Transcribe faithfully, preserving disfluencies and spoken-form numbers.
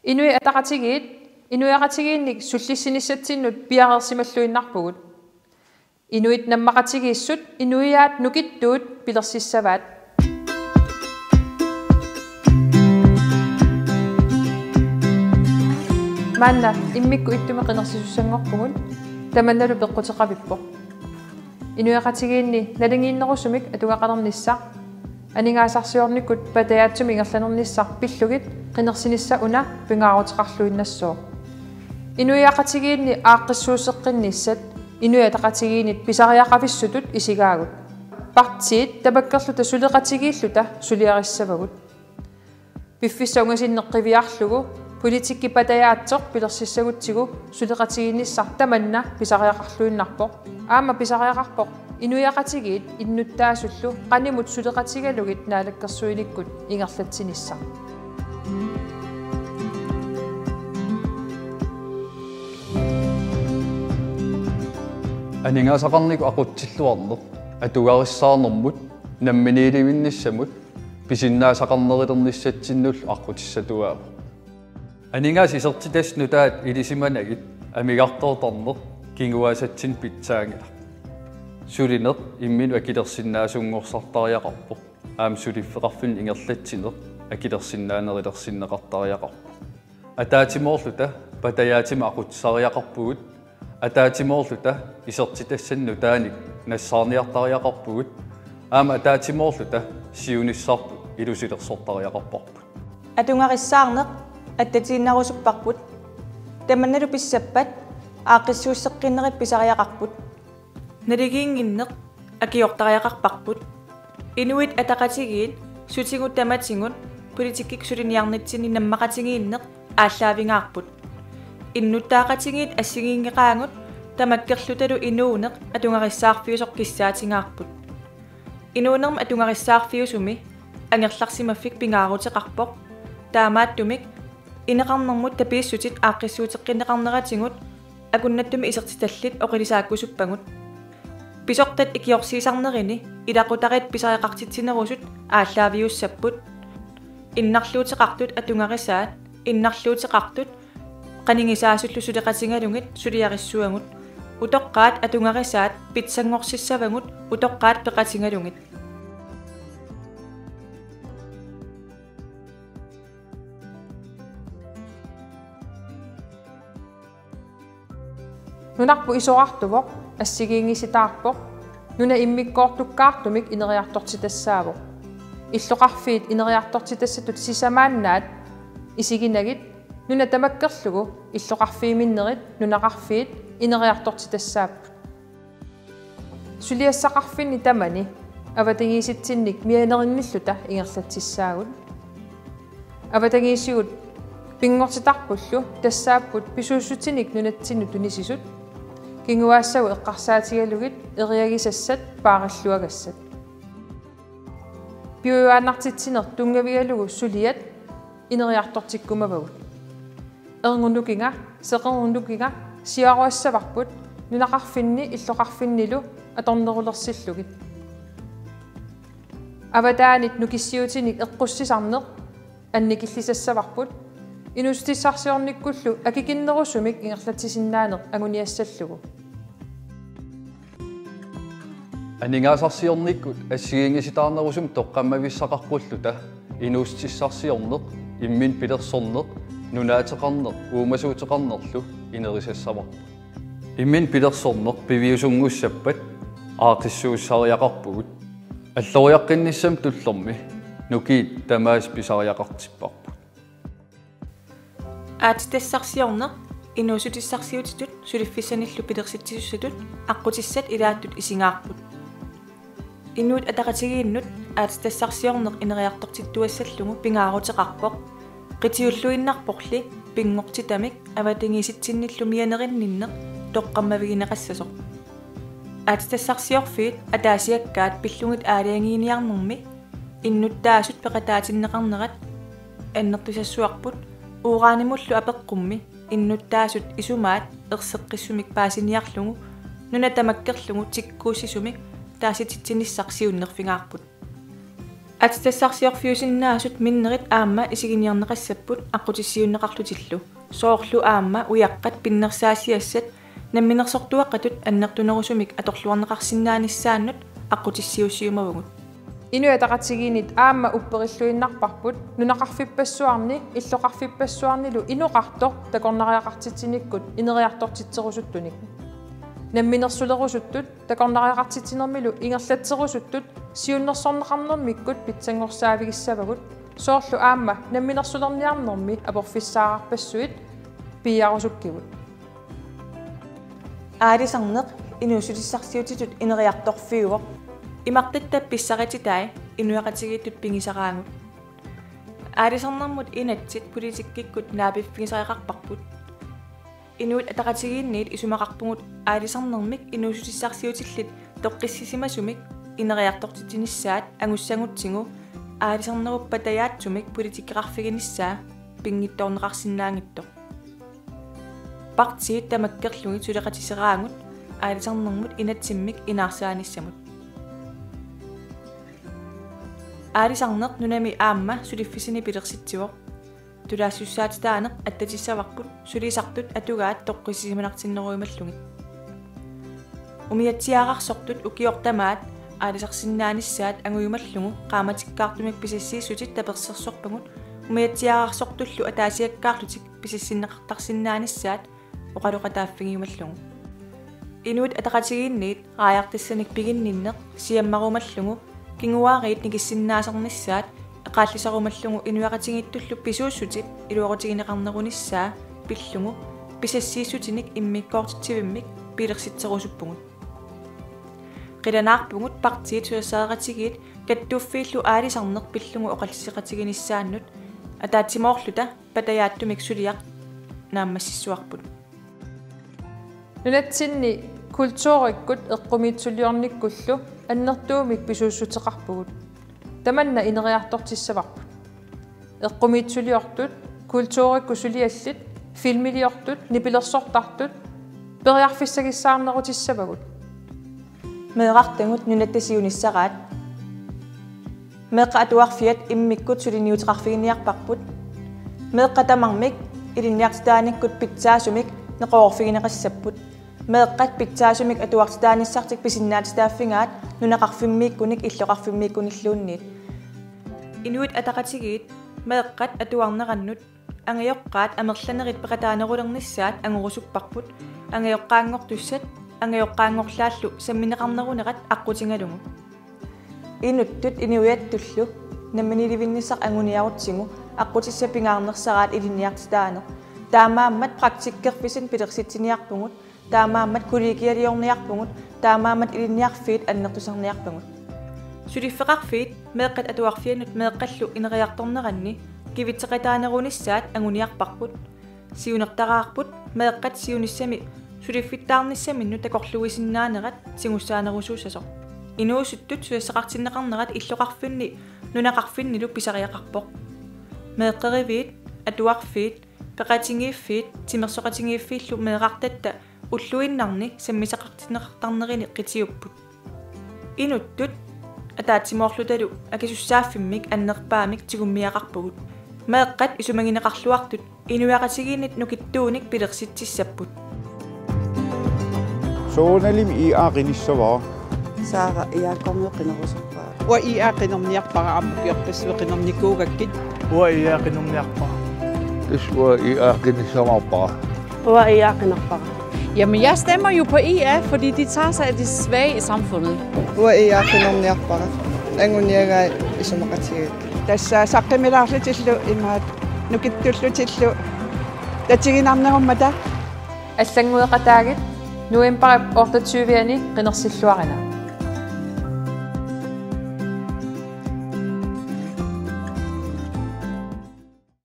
Inuit Ataqatigiit inuiaqatigiinnik sullissinissatsinnut piareersimalluinnarpugut. Inuit nammaqatigiissut inuiaat nukittuut pilersissavaat. Maanna immikkut ittumik qinersisussanngorpugut, tamannalu peqquteqavippoq. Inuiaqatigiinni naligiinnerusumik atugaqalernissaq, aningaasarsiornikkut patajaatsumik ingerlanernissaq pillugit qinersinissaq una pingaaruteqarluinnassooq. Inuiaqatigiinni aaqqissuusseqqinnissat Inuit Ataqatigiinnit pisariaqavissutut isigaagut. Partiit tamakkerluta suleqatigiilluta suliarissavagut. Piffissap ungasinneq qiviarlugu politikki patajaatsoq pilersissagutsigu suleqatigiinnissaq tamanna pisariaqarluinnarpoq. Aamma pisariaqarpoq inuiaqatigiit innuttaasullu qanimut suleqatigalugit naalakkersuinikkut ingerlatsinissaq. Aningaasaqarnikkut aqutsilluarneq atugarissaarnermut namminiilivinnissamut pisinnaasaqarnerulernissatsinnullu aqqutissatuaavoq. Aningaasat isertitassat nutaat ilisimanagit amigartoortarneq kinguaassatsinnik pitsaanngilaq. Sulineq imminut akilersinnaasunngortariaqarpoq. Aamma suliffeqarfinnut ingerlatsineq akilersinnaanerulersinneqartariaqarpoq. Ataatsimoorluta patajaatsumik aqutsisariaqarpugut. Ataatsimoorluta isertitassanik nutaanik nassaarniartariaqarpugut. Aamma ataatsimoorluta siunissarput ilusilersortariaqarparput. Atugarissaarneq attatiinnarusupparput. Tamannalu pissappat aaqqissuusseqqinnerit pisariaqarput. Naligiinnginneq akiortariaqarparput. Inuit Ataqatigiit sutigut tamatigut politikkikkut suliniarnitsinni nammaqatigiinneq aallaavigaarput. Innuttaaqatigiit assigiinngeqaagut, tamakkerlutalu inuuneq atugarissaarfiusoq kissaatigaarput. Inuunermi atugarissaarfiusumi angerlarsimaffik pingaaruteqarpoq. Taamaattumik ineqarnermut tapiissutit aaqqissuuteqqinneqarneratigut akunnattumik isertitallit oqilisaakkusuppagut. Pisortat ikiorsiisarnerini ilaqutariit pisariaqartitsinerusut aallaaviussapput. Innarluuteqartut atugarisaat, innarluuteqartut qanigisaasullu suleqatigalugit suliarissavagut. Utoqqaat atugarisaat pitsanngorsissavagut utoqqaat peqatigalugit. Nunarput isorartuvoq, assigiinngisitaarpoq, nuna immikkoortukkaartumik ineriartortitassaavoq. Illoqarfiit ineriartortitassatut sisamaannaat isiginagit, nuna tamakkerlugu illoqarfiuminnerit nunaqarfiit ineriartortitassaapput. Suliassaqarfinni tamani avatangiisitsinnik mianerinnilluta ingerlatsissaagut. Avatangiisigut pinngortitarpullu tassaapput pisuussutinik nunatsinnut tunisisut, kinguaassagut eqqarsaatigalugit eriagisassat paarilluagassat. Piujuaannartitsineq tunngavigalugu suliat ineriartortikkumavagut. Erngup nukinga, seqernup nukinga siaruassavarput nunaqarfinni illoqarfinnilu atornerulersillugit. Avataanit nukissiutinik eqqussisarneq annikillisassavarput, inuussutissarsiornikkullu akikinnerusumik ingerlatsisinnaaneq anguniassallugu. Aningaasarsiornikkut assigiinngisitaarnerusumik toqqammavissaqarpulluta inuussutissarsiorneq, imminut pilersorneq, nunaateqarneq, uumasuuteqarnerlu inerisassavarput. Imminut pilersorneq piviusunngussappat aaqqissuussisariaqarpugut. Alloriaqqinnissamut tullermi nukiit tamaasa pisariaqartipparput. Aatsitassarsiorneq inuussutissarsiutitut suliffissanillu pilersitsisussatut aqqutissat ilaattut isigaarput. Inuit Ataqatigiinnut aatsitassarsiorneq ineriartortittuassallugu pingaaruteqarpoq, qitiulluinnarporli pinngortitamik avatangiisitsinnillu mianerinninneq toqqammavigineqassasoq. Aatsitassarsiorfiit ataasiakkaat pillugit aalajangiiniarnermi innuttaasut peqataatinneqarnerat annertusassavarput, uranimullu apeqqummi innuttaasut isumaat erseqqissumik paasiniarlugu nuna tamakkerlugu tikkuussisumik taasititsinissaq siunnerfigaarput. Aatsitassarsiorfiusinnaasut minnerit aamma isiginiarneqassapput aqqutissiuunneqarlutillu. Soorlu aamma ujaqqat pinnersaasiassat namminersortuaqqatut annertunerusumik atorluarneqarsinnaanissaannut aqqutissiuussiumavugut. Inuit Ataqatigiinnit aamma upperilluinnarparput nunaqarfippassuarni, illoqarfippassuarnilu inoqartoq takornariaqartitsinikkut ineriartortitserusuttunik. Namminersulerusuttut takornariaqartitsinermilu ingerlatserusuttut siunnersorneqarnermikkut pitsanngorsaaffigissavagut, soorlu aamma namminersulerniarnermi aporfissaararpassuit piiarusukkigut. Aalisarneq inuussutissarsiutitut ineriartorfiuvoq. Imartatta pissarititai inuiaqatigiittut pigisaraagut. Aalisarnermut inatsit politikkikkut naapiffigisariaqarparput. Inuit Ataqatigiinniit isumaqarpugut aalisarnermik inuussutissarsiutillit toqqissisimasumik ineriartortitsinissaat angussagutsigu aalisarnerup patajaatsumik politikkeqarfiginissaa pinngitsoorneqarsinnaanngitsoq. Partiit tamakkerlugit suleqatiseraagut aalisarnermut inatsimmik inaarsaanissamut. Aalisarneq nunami aamma suliffissani pilersitsivoq. Tulaassussaatitaaneq attatissavarput sulisartut atugaat toqqissisimanartinnerujumallugit. Umiatsiaararsortut ukioq tamaat aalisarsinnaanissaat angujumallugu qaammatikkaartumik pisassiissutit tapersersorpagut umiatsiaararsortullu ataasiakkaarlutik pisassinneqartarsinnaanissaat oqaloqataaffigiumallugu. Inuit Ataqatigiinniit raajartassanik piginninneq siammarumallugu kinguaariit nikissinnaasarnissaat eqaallisarumallugu inuiaqatigiittullu pisuussutip iluaqutigineqarnerunissaa pillugu pisassiissutinik immikkoortitsivimmik pilersitserusuppugut. Qilanaarpugut partiit susassaqatigiit kattuffiillu aalisarneq pillugu oqalliseqatiginissaannut ataatsimoorluta patajaatsumik suliaq naammassissuarput. Nunatsinni kulturikkut eqqumiitsuliornikkullu annertuumik pisuussuteqarpugut. Tamanna ineriartortissavarput. Eqqumiitsuliortut, kulturikkut suliallit, filmiliortut, nipilersortartut periarfissagissaarnerutissavagut. Meerartagut nunatta siunissaraat. Meeqqat atuarfiat immikkut suliniuteqarfiginiarparput. Meeqqat tamarmik ilinniartitaanikkut pitsaasumik neqeroorfigineqassapput. Meeqqat pitsaasumik atuartitaanissartik pisinnaatitaaffigaat nunaqarfimmiikkunik illoqarfimmiikkunilluunniit. Inuit Ataqatigiit meeqqat atuarnerannut angajoqqaat amerlanerit peqataanerulernissaat angorusupparput, angajoqqaanngortussat angajoqqaanngorlaallu sammineqarnerunerat aqqutigalugu. Inuttut inuiattullu namminiilivinnissaq anguniarutsigu aqqutissat pingaarnersaraat ilinniartitaaneq. Taamaammat praktikkerfissanik pilersitsiniarpugut, taamaammat kollegialiorniarpugut, taamaammat ilinniarfiit annertusarniarpagut. Suliffeqarfiit meeqqat atuarfiannut meeqqallu ineriartorneranni kivitseqataanerunissaat anguniarparput. Siunertaraarput meeqqat siunissami suliffittaarnissaminnut takorluuisinnaanerat tigussaanerusuussasoq. Inuusuttut susassaqartinneqarnerat illoqarfinni nunaqarfinnilu pisariaqarpoq. Meeqqeriviit, atuarfiit, peqatigiiffiit timersoqatigiiffiillu meerartatta ulluinnarni sammisaqartinneqartarnerini qitiupput. Inuttut ataatsimoorlutalu akisussaaffimmik annerpaamik tigummiaqarpugut. Meeqqat isumagineqarluartut inuiaqatigiinnit nukittuunik pilersitsissapput. Soorunalimi I A qinissavara. Saara I A-kkormiut qinerusuppara. Uanga I A qinerniarpara, aamma ukiorpassuit qinernikuugakkit. Uanga I A qinerniarpara. Tassa uanga I A qinissamaarpara. Uanga I A qinerpara. Jamen, jeg stemmer jo på I A, fordi de tager sig af de svage i samfundet. Uanga I A qinerniarpara. Anguniagai isumaqatigigakkit. Tassa saqqummilaarlutillu imaattoq nukittullutillu tatiginarnerummata. Allanngueqataagit novembarip otteogtyve-ani qinersilluarina.